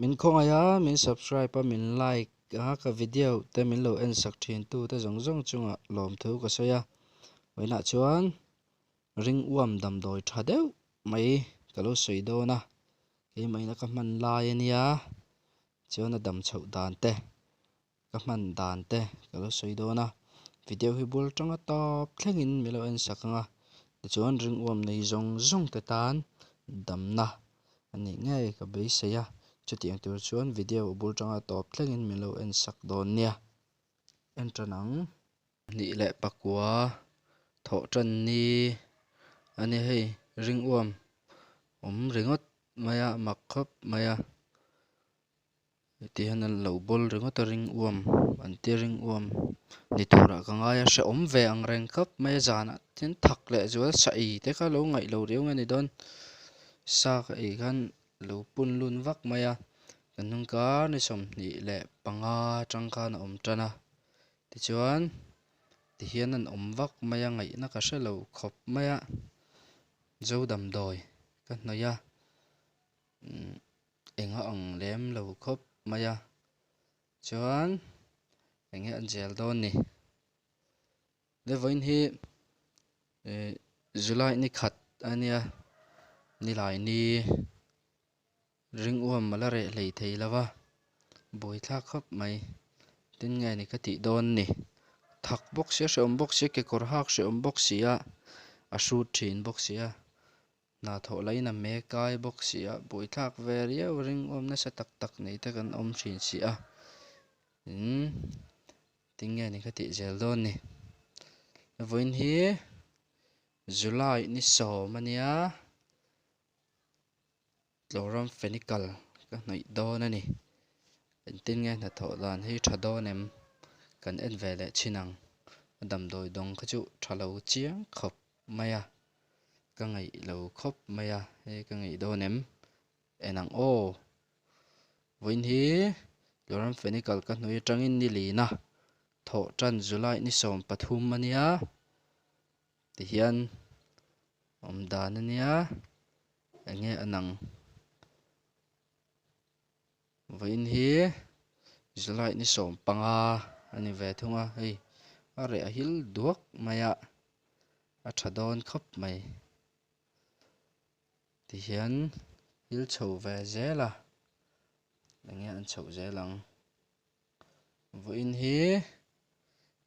Min khawngaih a, min subscribe a, min like a, ka video te min lo en sak thin tu te zawng zawng chungah lawmthu ka sawi a. Vawiinah chuan ring uam damdawi tha deuh mai ka lo sawi dawn a, keimahina ka hman lai a nia, chuan a dam chhoh dan te ka hman dan te ka lo sawi dawn a, video hi bul tanga tawp thlengin min lo en sak ang a, tichuan ringuam nei zawng zawng te tan damna a nih ngei ka beisei a, chutiang tur chuan video bul tanga tawp thlengin min lo en sak dawn nia. En tan ang. Hnih leh pakua thawh tan ni a ni hei ringuam awm ringawt mai a mak khawp mai a. Heti hian an lo bawl ringawt a ring uam an tia ring uam ni turah ka ngai a hrehawm ve ang reng khawp mai a zanah hian thak leh zual sa ei te kha lo ngaih lo riau nge ni dawn sa ka ei khan lo pun lun vak mai a kan hnung kar ni 25 atang khan a awm tan a tichuan tihian an awm vak mai a ngaihna ka hre lo khawp mai a zo damdawi ka hnawih a umm. Eng a ang lem lo khawp mai a chuan eng nge an zel dawn ni le vawiin hi ih July ni khat a nia nilai ni ringuam a la reh hlei thei lo va buaithlak khawp mai tin nge ni ka tih dawn ni thak bawk sia hrehawm bawk sia kekawr hak hrehawm bawk si a a hrut thin bawk si a. Hna thawh lain a me kai bawk si a, buaithlak ve riau ringawm nasa tak tak nei te kan awm thin si a, in tinge ni ka tih zel dawn ni. Vawiin hi July ni 10 a nia, Tloram Fenikal ka hnawih dawn a ni. Engtin nge hnathawh dan hi tha dawn em? Kan en ve leh chin ang. A damdawi dawng kha chu tha lo chiang khawp mai a. Ka ngaih lo khawp mai a, hei ka ngaih dawn em? En ang aw. Vawiin hi Tloram Fenikal ka hnawih atangin ni lina thawh tan July ni 13 a nia. Tihian awm dan a nia. Eng nge a nang? Vawiin hi July ni 15 a ni ve thung a, hei a reh a hil duak mai a, a tha dawn khawp mai. Tihian hil chho ve zel a, eng nge an chhoh zel ang? Vawiin hi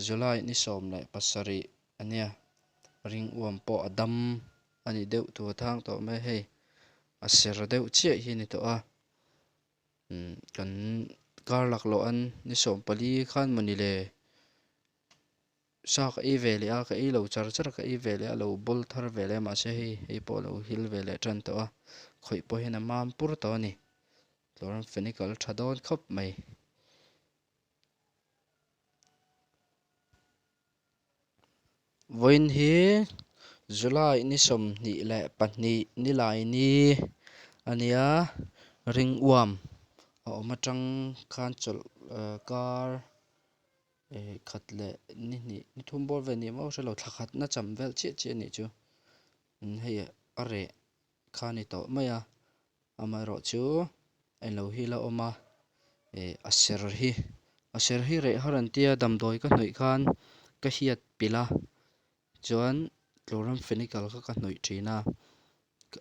July ni 17 a nia, ring uam pawh a dam a ni deuh tur thang tawh mai hei a ser deuh chiah hi a ni tawh a, umm kan kar laklawh an ni 14 khan mawni le sa ka ei ve leh a ka ei lo char char a ka ei ve leh a lo bawl thar ve leh a mahse hei hei pawh a lo hil ve leh tan tawh a khawih pawh hian a mam pur tawh a ni. Tluan Fenikal tha dawn khawp mai. Vawiin hi July ni 22 nilai ni a nia ring uam a awm atang khan chawlh kar khat leh ni hnih ni thum bawr vel ni maw hrelo thla khatna cham vel chiah chiah a nih chu hei a reh kha a ni tawh mai a. Amaherawh chu englo hi la awm a, eh a ser hi a ser hi reh har an tia damdawi ka hnawih khan ka hiat pilh a chuan chloramphenicol kha ka hnawih thin a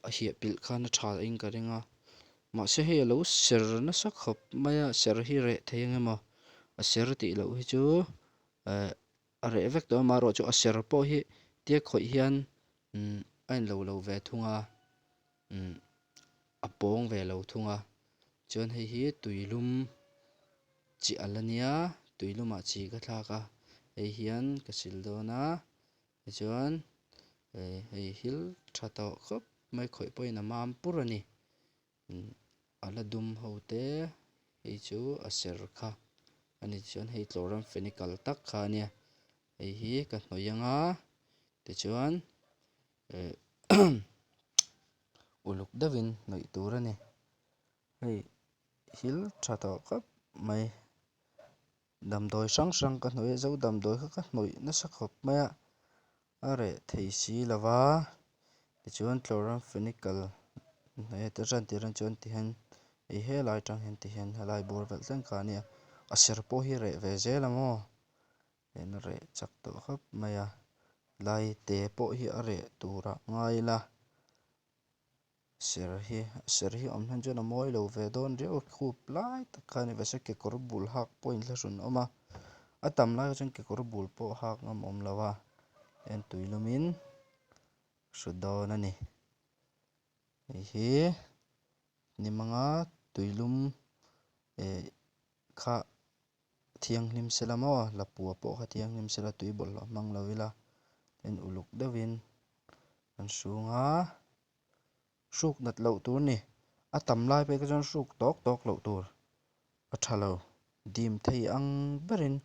a hiah pilh khan a tha in ka ring a mahse hei alo ser nasa khawp mai a ser hi reh thei ang emaw a ser tih loh hi chu eh a reh vek tawh a amaherawh chu a ser pawh hi tia khawih hian umm a inlo lo ve thung a. Umm a pawng ve lo thung a chuan hei hi tuilum chi a la nia tuilumah chi ka thlak a hei hian ka sil dawn a tichuan eh hei hil tha tawh khawp mai khawih pawhin a mam pur a ni umm a la dum ho te hei chu a ser kha a ni chuan hei tlawram fenikal tak kha a nia hei hi ka hnawih ang a tichuan eh uluk deuhin hnawih tur a ni hei thil tha tawh khawp mai damdawi hrang hrang ka hnawih a zo damdawi kha ka hnawih nasa khawp mai a a reh thei si lo va tichuan chloramphenicol hnawih a chuan tihian. Hei helai atang hian ti hian helai bawr velh thleng kha a nia a ser pawh hi reh ve zel ang aw eng reh chak tawh khawp mai a lai te pawh hi a reh turah ngai ila ser hi ser hi awm hman chuan a mawi lo ve dawn riau a khup lai tak kha a ni ve se kekawr bul hak pawh inthlahrun a awm a a tam lai chuan kekawr bul pawh hak ngam awm lo a en tui lum in hru dawn a ni hei hi ni manga tuilum eh kha thianghlim sela maw lapua pawh kha thianghlim sela tui bawlhhlawh hmang lo ila en uluk deuhin an hrung a hruk nat loh tur a ni a tam lai phei kha chuan hruk tawk tawk loh tur a tha lo dim thei ang berin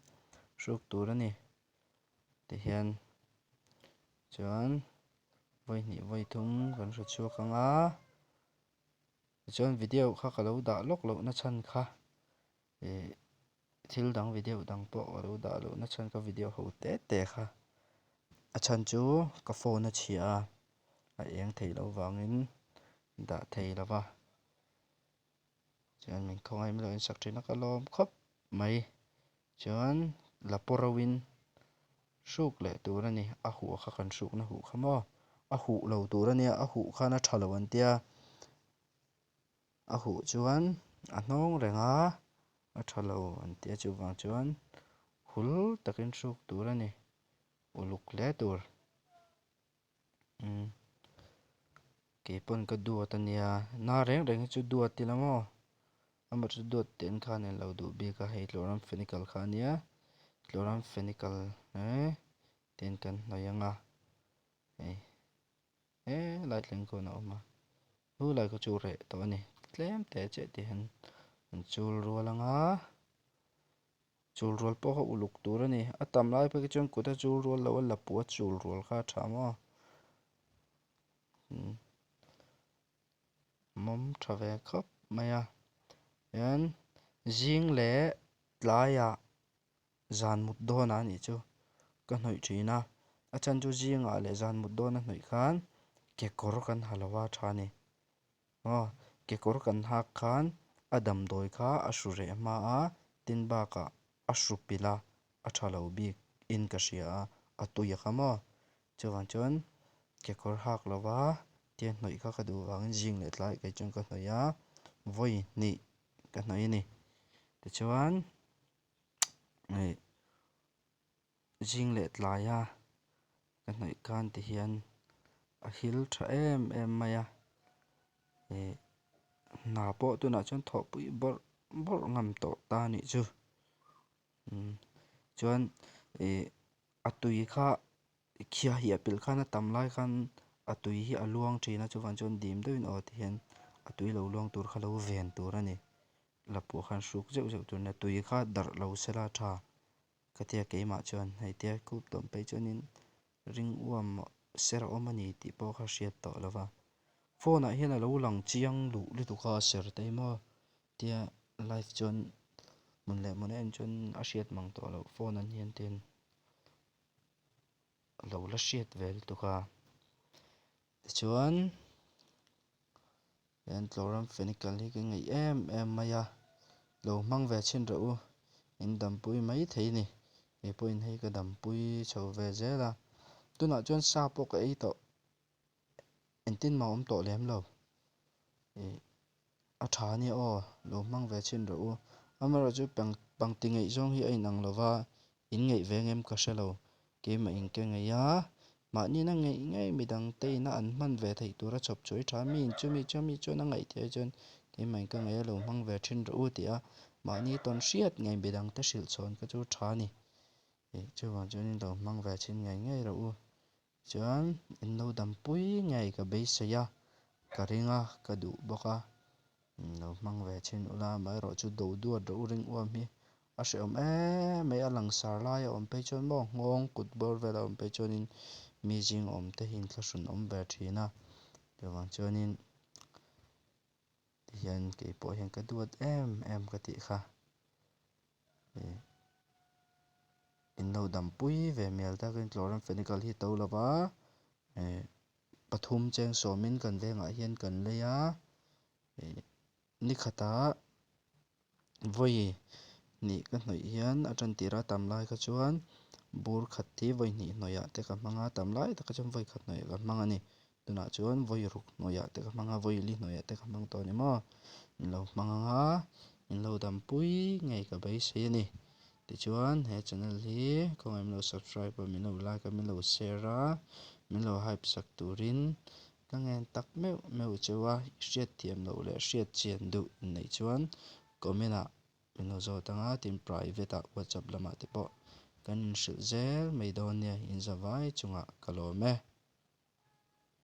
hruk tur a ni tihian chuan vawi hnih vawi thum kan hre chhuak ang a tichuan video kha ka lo dah lawk loh na chhan kha ih thil dang video dang pawh ka lo dah loh na chhan kha video ho te te kha a chhan chu ka phone a chhia a a eng thei loh vangin dah thei lo va chuan min khawngaih mai loh in sak thin a ka lawm khawp mai chuan la pawh ro in hruk leh tur a ni a huh kha kan hrukna huh kha maw a huh lo tur a nia a huh khan a tha lo an tia a huh chuan a hnawng reng a a tha lo an tia chuvang chuan hul takin hruk tur a ni uluk hle tur. Umm keipawn ka duat a nia na reng reng hi chu duat ila maw amah chu duat teh ang khan en lo duh bik a hei chloramphenicol kha a nia chloramphenicol eh ten kan hnawih ang a hei helai thleng khawn a awm a chu lai kha chu reh tawh a ni tlem te chiah tih hian an chul rual ang a. Chul rual pawh kha uluk tur a ni. A tam lai phei khi chuan kut a chul rual lo a, lapua a chul rual kha a tha maw? Umm mawm tha ve khawp mai a. Hian zing leh tlaiah zan mut dawnah a nih chu ka hnawih thin a. A chhan chu zingah leh zan mut dawna hnawih khan kekawr kan ha lo a tha a ni. Aw, kekawr kan hak khan a damdawi kha a hru reh hma a, tin bakah a hru pilh a, a tha lo bik in ka hria a, a tui a kha maw? Chuvang chuan kekawr hak lova tia hnawih kha ka duh vangin zing leh tlai kei chuan ka hnawih a, vawi hnih ka hnawih a ni. Tichuan hei zing leh tlaia ka hnawih khan ti hian a hil tha em em mai a ih hna pawh tunah chuan thawhpui bawrh bawrh ngam tawh ta a nih chu umm chuan ih a tui kha khiah hiah pilh khan a tam lai khan a tui hi a luang thin a chuvang chuan dim deuhin aw ti hian a tui lo luang tur kha lo ven tur a ni lapua khan hruk zeuh zeuh tur a ni a tui kha darh lo sela tha. Ka tia keimah chuan hei tia khup tawm phei chuanin ring uam ser a awm a ni tih pawh kha hriat tawh lo va. Phone ah hian a lo lang chiang luh lutuk a ser te hi maw tia live chuan hmun leh hmun a en chuan a hriat mang tawh loh phone an hian ten a lo la hriat ve lutuk a. Tichuan Hian chloramphenicol hi ka ngaih em em mai a, lo hmang ve chhin rawh u, in dampui mai thei a ni, kei pawhin hei ka dampui chho ve zel a, tunah chuan sa pawh ka ei tawh, engtin mah awm tawh lem lo, ih a tha a nia aw, lo hmang ve chhin rawh u, amaherawhchu pangti ngaihzawng hi a inang lo va, In ngeih ve ngem ka hre lo, keimah in ka ngeih a, mahni na ngeih ngei midang te ina an hman ve theih tura chhawp chhuah i tha, mi in chumi chuan mi chuan a ngaih theih chuan keimah in ka ngeih a lo hmang ve thin rawh u tih a, mahni tawn hriat ngei midang te hrilh chhawn kha chu tha a ni, ih chuvang chuan in lo hmang ve thin ngei ngei rawh u, chuan in lo dampui ngei ka beisei a, ka ring a, ka duh bawk a. Lo hmang ve thin ula, amaherawh chu do duat rawh u ring uam hi a hrehawm em mai a, langsar lai a awm phei chuan maw nghawng kut bawr vel a awm phei chuanin mi zing awm te hi inthlahrun awm ve thin a, chuvang chuanin tihian keipawh hian ka duat em em ka tih kha ih in lo dampui ve mial takin chloramphenicol hi to lova ih. Pathum cheng sawmin kan vengah hian kan lei a, ih Ni khatah vawi hnih ka hnawih hian a tan tir a tam lai kha chuan bur khat hi vawi hnih hnawih ah te ka hmang a tam lai takah chuan vawi khat hnawih ah ka hmang a ni. Tunah chuan vawi ruk hnawih ah te ka hmang a vawi li hnawih ah te ka hmang tawh a ni maw? In lo hmang ang a in lo dampui ngei ka beisei a ni. Tichuan he channel hi khawngaih min lo subscribe a min lo like a min lo share a min lo hype sak turin Ka ngen tak meuh meuh cheu a, i hriatthiam loh leh hriat chian duh inneih chuan comment ah min lo zawt ang a, tin private ah whatsapp lamah te pawh kan inhrilh zel mai dawn nia, inzavai chungah ka lawm e.